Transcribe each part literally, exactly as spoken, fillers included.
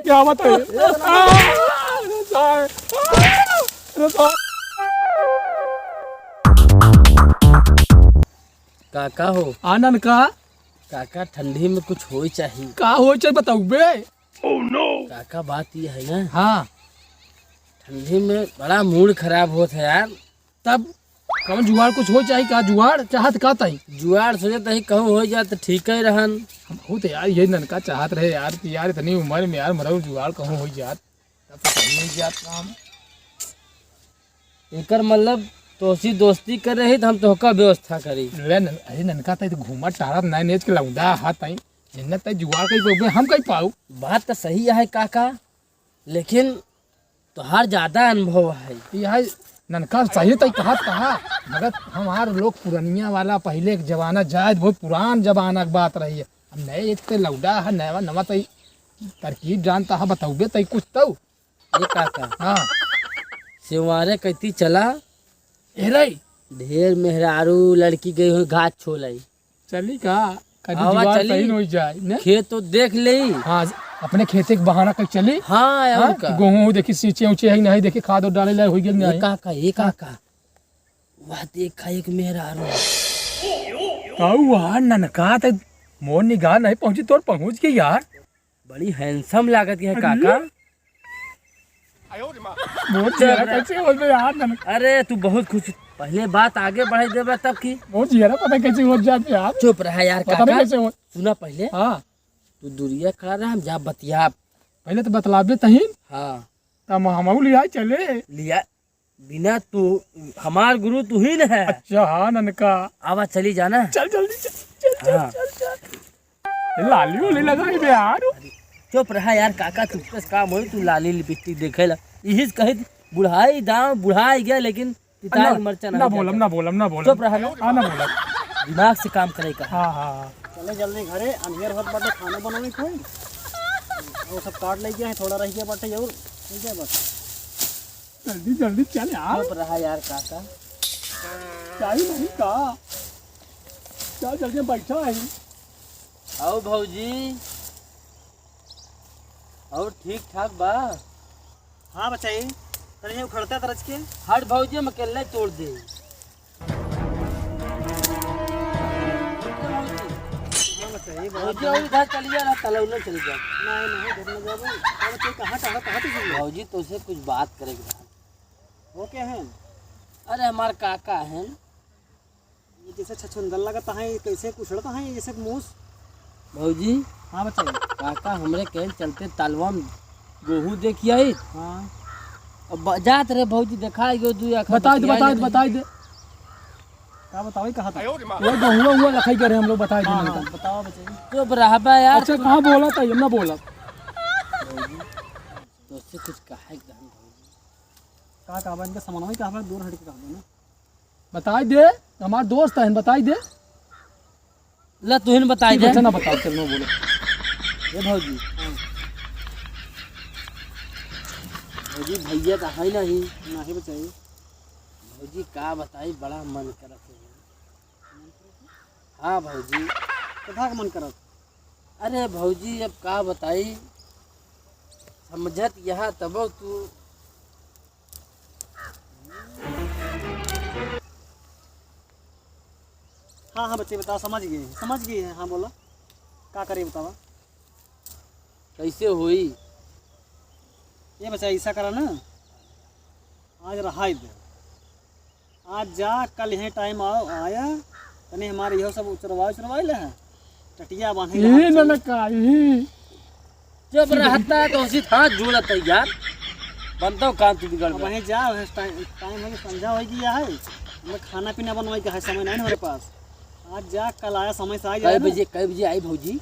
क्या बात है? अरे साहब, अरे साहब। काका हो। आनंद का? काका, ठंडी में कुछ होई चाही। का होई चाही बताउबे? काका, बात ये है ना। हाँ। ठंडी में बड़ा मूड खराब होत है यार। तब कौन जुगाड़ कुछ हो चाही का? जुगाड़ चाहत का ताई? जुगाड़ सोचत ही कहूँ हो जात त ठीक ही रहन। हम बहुत यार ये ननका चाहत रहे यार कि यार इतनी उम्र में यार मरऊ जुगाड़ कहूँ हो जात। तब तो कहीं नहीं जात काम। एकर मतलब तोसी दोस्ती कर रही त हम तोहका व्यवस्था करी। ले नन-, अरे ननका ताई तो घूमत टहरत नए नेच के लौंडा हाथ ताई। जिन्ना ताई जुगाड़ कहीं पाऊ, हम कहीं पाऊ। बात तो सही है काका, लेकिन तोहार ज्यादा अनुभव है। यह ननका सही तई कहत कहा, मगर हमार लोग पुरनिया वाला पहिले के जमाना जाए, बहुत पुरान जमाना के बात रही है। अब नए एक ते लौंडा है, नया नवा तई तरकीब जानता है, बताउबे तई कुछ तऊ। ये काका। हाँ। सेवारे कहती चला। ए रे। ढेर मेहरारू लड़की गई हुई घास छोलाई। चली का? कभी आवा जुगाड़ चली। सही नहीं जाए, ने? खेत तो देख ले। हाँ, अपने खेते के बहाना कहीं चली। हाँ, और हाँ? का? गेहूं देखी, सींचे ऊंचे है नहीं, देखी खाद और डाले लाए होई गेल ये नहीं। काका, ये काका। वाह, देखा एक मेहरारू। ताऊ, वहाँ ननका तक मोर निगाह नहीं पहुँची, तोर पहुँच गई यार। बड़ी handsome लागत है अरे। काका। मोर चुप जियरा रह। कैसे होत बे यार, नन- अरे, तू बहुत खुश, पहले बात आगे बढ़ाई देबा तब की। मोर जियरा पता कैसे होत जात यार। चुप रहा यार पता नहीं काका। कैसे होत। सुना पहले। हाँ। तू दुरिया खड़ा रहा, हम जा बतिया। पहले तो बतलाबे तहीन। हाँ। तब हमहू लिया चले। लिया, बिना तू, हमार गुरु तू ही न है। अच्छा, हाँ, ननका। आवा, चली जाना। चल, जल्दी चल, चल, चल, हाँ। चल, चल। ये लाली वाली लगाई बे यार। चुप रहा यार काका, चुप से काम होई, तू लाली लिपस्टिक देखे ला। यही से कही थी, बुढ़ाई दाम, बुढ़ाई गया, लेकिन पिताई ना, मरचा ना नहीं बोलम, जाता। ना बोलम, ना बोलम। चुप रहा ना। हाँ, ना बोलम। दिमाग से काम करे का। हाँ, हाँ, हाँ। चले जल्दी घरे, अंधियर होत बाटे, खाना बनावे कोई। वो सब काट ले गया है, थोड़ा रह गया बाटे, जरूर रह गया बाटे। जल्दी, जल्दी चल यार। चुप रहा यार काका। चाही नहीं का? चल जल्दी बैठा है। आओ भौजी, और ठीक ठाक बा? हाँ बचाई, तनी उखड़ता तरच के। हट भौजी, हम अकेले तोड़ दे। हाँ बचाई, बहुत भौजी, और इधर चली जा ना, तलौले चली जा। नहीं, नहीं, घर में जाबो। अब तू कहाँ, कहाँ, कहाँ तू चली जा? भौजी, तोसे कुछ बात करे के बा। वो क्या है? अरे, हमार काका है। ये जैसे छछुंदर लगत है, ये कैसे कुछड़त है, ये जैसे मूस। भौजी। हाँ बचाई। काका हमरे कहल चलते तालवा में गेहूं देखी आई। हाँ। अब ब-, जात रहे भौजी, देखा गयो दुई आँख बताई दे, बतियाई बताई दे, ले। बताई दे। का बताओ, ये कहा था? वो गेहुआ हुआ लखाई करे हम लोग, बताई दे हाँ, नहीं हाँ, तो। बताओ बचाई। चुप रहबा यार। अच्छा, कहाँ बोला था, ये ना बोला। भौजी, तोसे कुछ कहे के रहन भौजी। का कहबा, इनका सामानवा ही कहबा, दूर हट के कहबा ना। बताई दे, हमार दोस्त है, बताई दे। ला, तुहिन बताई ठीक दे। अच्छा ना बताओ, चल, मैं बोलो। ए भौजी। हाँ। भौजी, भैया तो है नहीं। नहीं बताई। भौजी, का बताई, बड़ा मन करत है। हाँ भौजी। कथा का मन करत? अरे भौजी, अब का बताई, समझत यहाँ तब तू। हाँ, हाँ बच्चे, बताओ, समझ गए हैं, समझ गए हैं। हाँ, बोला, का करे, बतावा। कैसे होई? ये बच्चा, ऐसा करा ना, आज रहाई दे, आज जा, कल यही टाइम आओ, आया, तनी हमारे यहो सब उचरवा, उचरवा ले है, टटिया बांधे ई रहत है। ननका, ई। जब रहता तो उसी हाथ जोड़त है यार, बनता काम तू बिगड़ अब गया। वहीं जा, वहीं टाइम, टाइम हो गया, संझा हो गया है, हमें खाना पीना बनवाई का है, समय नहीं हमारे पास। आज जा, कल आया, समय से आ कै जाए ना। बजे, कै बजे आई भौजी?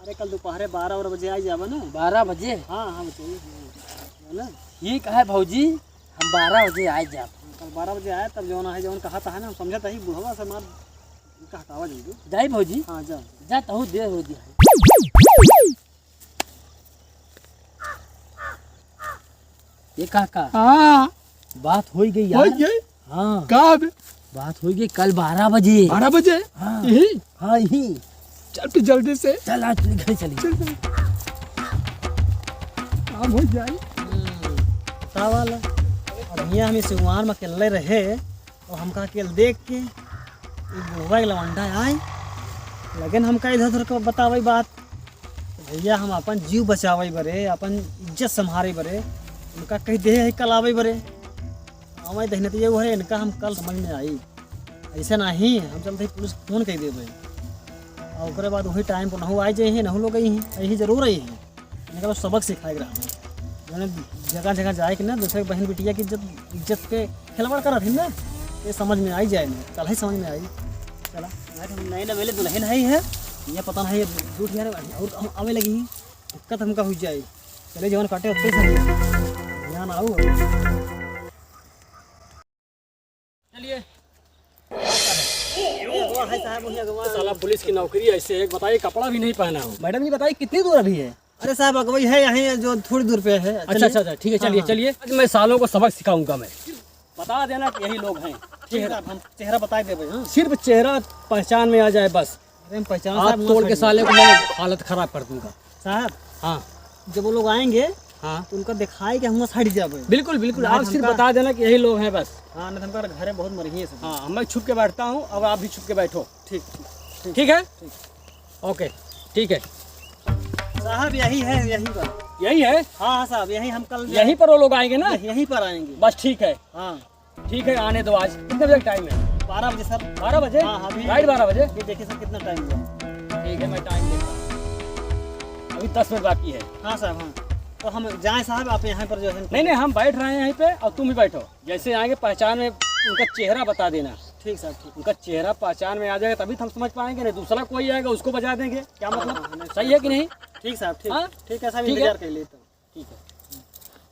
अरे, कल दोपहरे बारह और बजे आ जाबा ना। बारह बजे? हाँ, हाँ, बच्चा, ये, ये, है ना? ठीक है भौजी, हम बारह बजे आ जाब। कल बारह बजे आया, तब जौन है, जौन कहा था ना, हम समझा था ही, बुढ़वा से मार, इनका हटावा जल्दी। जाई भौजी? हाँ, जा। जा, तहु देर हो गया है। ये काका। हाँ। बात होई गई होई यार। गई? हाँ। कब? बात होई गई कल बारह बजे। बारह बजे? हाँ। यही? हाँ, यही। चल फिर जल्दी से। चल, आज तेरे घर चली। चल, चल। काम हो जाए। हम्म, बतावा ला। अब हियाँ हम सिवान में अकेले रहे, और हमका अकेले देख के ई बुढ़वा के लवंडा आए, लगेन हमका इधर उधर के बतावे बात। भैया, हम अपन जीव बचावे बरे, अपन इज्जत संभारे बरे, उनका कह दे है कल आवे बरे। हमारे दहिने तो ये हुआ है, इनका हम कल समझ में आई। ऐसे नहीं, हम चलते ही पुलिस फोन कर देबे। और ओकरे बाद वही टाइम पर नहु आ जाए हैं, नहु लोग आई हैं, यही जरूर आई हैं। इनका तो सबक सिखाए के रहा है। जौन जगह जगह जाए के ना, दूसरे के बहन बिटिया की इज्जत, इज्जत पे खिलवाड़ करत है ना, ये समझ में आई जाए ना, कल ही समझ में आई। चला। आज हम नए नवेले दुल्हन है, है। ये पता नहीं, अब दो ठियारे और हम आवे लगी हैं, दिक्कत हमका हो जाए। चले जवन काटे उत्ते से। यहाँ ना आओ। चलिए। ये अगवा है साहब, वही अगवा। साला पुलिस की नौकरी ऐसे है, बताइए, कपड़ा भी नहीं पहना हो। मैडम जी, बताइए, कितनी दूर अभी है? अरे साहब, अगवई है यहीं, जो थोड़ी दूर पे है। अच्छा, चलिए। अच्छा, अच्छा, ठीक है, हाँ, चलिए, हाँ। चलिए। आज मैं सालों को सबक सिखाऊंगा मैं। बता देना कि यही लोग हैं। ठीक है साहब, हम चेहरा बता देबे, हाँ। सिर्फ चेहरा पहचान में आ जाए बस। अरे हम पहचान हाथ साहब, तोड़ के साले को मैं हालत खराब कर दूंगा। साहब, हाँ। जब वो लोग आएंगे, हाँ। तो उनका दिखाए कि हम हट जाबे। बिल्कुल, बिल्कुल, ना आप सिर्फ हमका बता देना कि यही लोग हैं बस। हाँ, ना तो हमका घरे बहुत मरही है सब। हाँ, मैं छुप के बैठता हूँ, अब आप भी छुप के बैठो। ठीक, ठीक, ठीक। ठीक है? ठीक। ओके, ठीक है। साहब, यही है, यहीं पर। यही है? हाँ, हाँ साहब, यहीं हम कल यहीं पर वो लोग आएंगे ना? यहीं पर आएंगे। बस ठीक है। हाँ। ठीक है, आने दो आज। कितने बजे टाइम है? बारह बजे सर। बारह बजे? हाँ, हाँ, अभी राइट बारह बजे? ये देखिए सर, कितना टाइम हुआ। ठीक है, मैं टाइम देखता हूँ। अभी दस मिनट बाकी है। हाँ साहब, हाँ। तो हम जाएँ साहब, आप यहाँ पर जो है नहीं, नहीं, हम बैठ रहे हैं यहीं पे और तुम भी बैठो। जैसे आएंगे पहचान में, उनका चेहरा बता देना। ठीक साहब, ठीक। उनका चेहरा पहचान में आ जाएगा तभी तो हम समझ पाएंगे, नहीं दूसरा कोई आएगा उसको बजा देंगे। क्या मतलब? हाँ, हाँ, नहीं, सही है कि नहीं? ठीक साहब, ठीक। हाँ? ठीक है साहब, ठीक है? इंतजार कर लेता हूँ। ठीक है,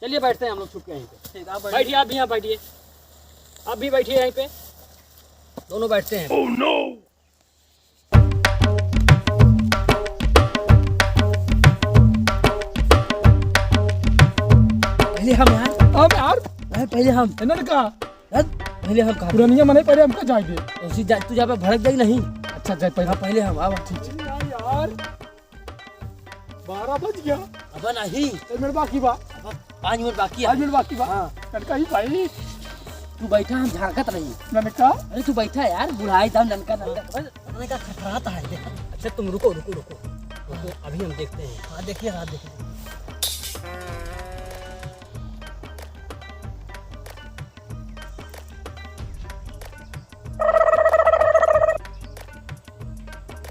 चलिए बैठते हैं हम लोग छुप के यहीं पे। ठीक, आप बैठिए। बैठिए, आप भी यहाँ बैठिए, आप भी बैठिए यहीं पे, दोनों बैठते हैं। Oh no! पहले हम यार। हम यार? अरे पहले हम। इन्होंने कहा? यार, पहले हम कहा? पुरनिया मने पहले हमका जाए दे। उसी जा, तू जा पे भड़क जाई नहीं। अच्छा, जाए पहले। हाँ, पहले हम, आवा। ठीक, ठीक। यार, बारह बज गया। अबे नहीं। एक मिनट बाकी बा। अब पाँच मिनट बाकी है। पाँच मिनट बाकी बा। हाँ। ननका ही भाई। तू बैठा, हम झांकत रही। ननका? अरे तू बैठा यार, बुढ़ाई दाम ननका, ननका। बस, ननका खखरात है। अच्छा तुम रुको, रुको, रुको। रुको, अभी हम देखते हैं। हाँ, देखिए, हाँ, देखिए।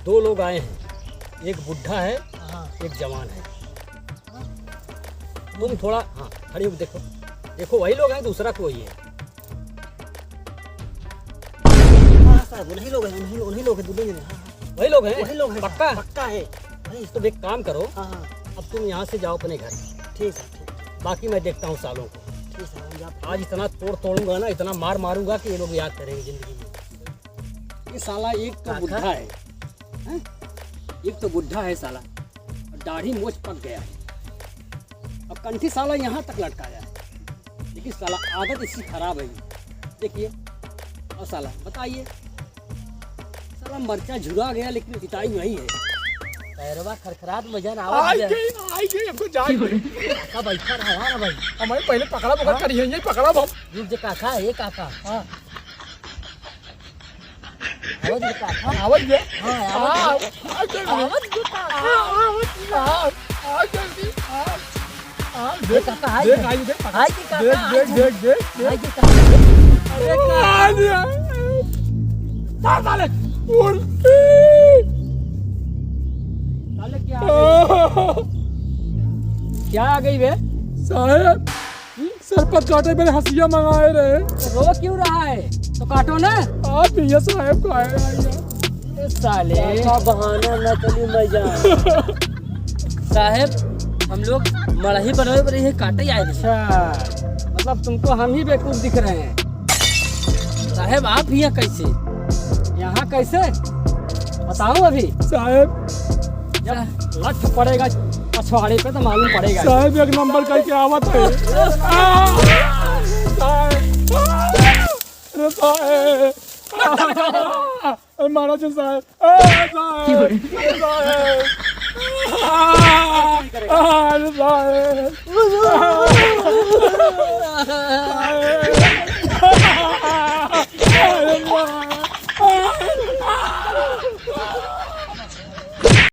दो लोग आए हैं, एक बुढ़ा है, हाँ। एक जवान है। तुम थोड़ा, हाँ, खड़े होके देखो, देखो वही लोग हैं, दूसरा कोई है। हाँ, हाँ, साहब, उन्हीं लोग हैं, उन्हीं, उन्हीं लोग हैं, दोनों जने, हाँ, हाँ। वही लोग हैं? वही लोग हैं, पक्का? पक्का है। वही। तो एक काम करो, हाँ, हाँ। अब तुम यहाँ से जाओ अपने घर। ठीक है, ठीक। बाकी मैं देखता हूँ सालों को। ठीक है, हम जाते हैं। आज इतना तोड़ तोड़ूंगा ना, इतना मार मारूंगा कि ये लोग याद करेंगे जिंदगी में। ये साला एक तो काका? बुढ़ा है, हैं? एक तो बुढ़ा है साला, और दाढ़ी मोछ पक गया है, और कंठी साला यहाँ तक लटकाया है। लेकिन साला आदत इसकी खराब है। देखिए, और साला बताइए, साला मरचा झुरा गया लेकिन पिटाई वही है। पैरवा खरखरात मजा ना आवत आई है। गई, आई गई, हमको जाए दे। काका बैठा रहा यार भाई। हमारे पहले पकड़ा पकड़ हाँ? करी है, यही पकड़ा हम। रुक जा काका, ए काका। हाँ। आवत है काका? आवत है? हाँ, आवत है। आ, आ, जल्दी। आवत है काका? आ, आवत है। आ, आ, जल्दी। आ, आ, ए देख, काका, आई देख, है। आई देख। आई के काका, देख, आई देख, है। देख, देख, देख। आई के काका। अरे काका। आ गया। साल साले। उल्टी। साले क्या आ गई? आ। क्या आ गई बे? साहेब, सरपत काटे बदे हंसिया मंगाए रहे। तो रो क्यों रहा है? तो काटो ना। आप भैया साहेब को आए रहा है। ए साले। का बहाना नकली मजा। साहेब, हम लोग मड़ही बनवे पर ये काटे आए थे। अच्छा, मतलब तुमको हम ही बेवकूफ दिख रहे हैं। साहेब, आप यहाँ कैसे? यहाँ कैसे? बताओ अभी। साहेब, जब लठ पड़ेगा पछवाड़े पे तो मालूम पड़ेगा। साहेब एक नंबर करके आवत है। आ! साहेब! अरे साहेब! अरे मारा जो साहेब! ए साहेब! ए साहेब! अरे भाई।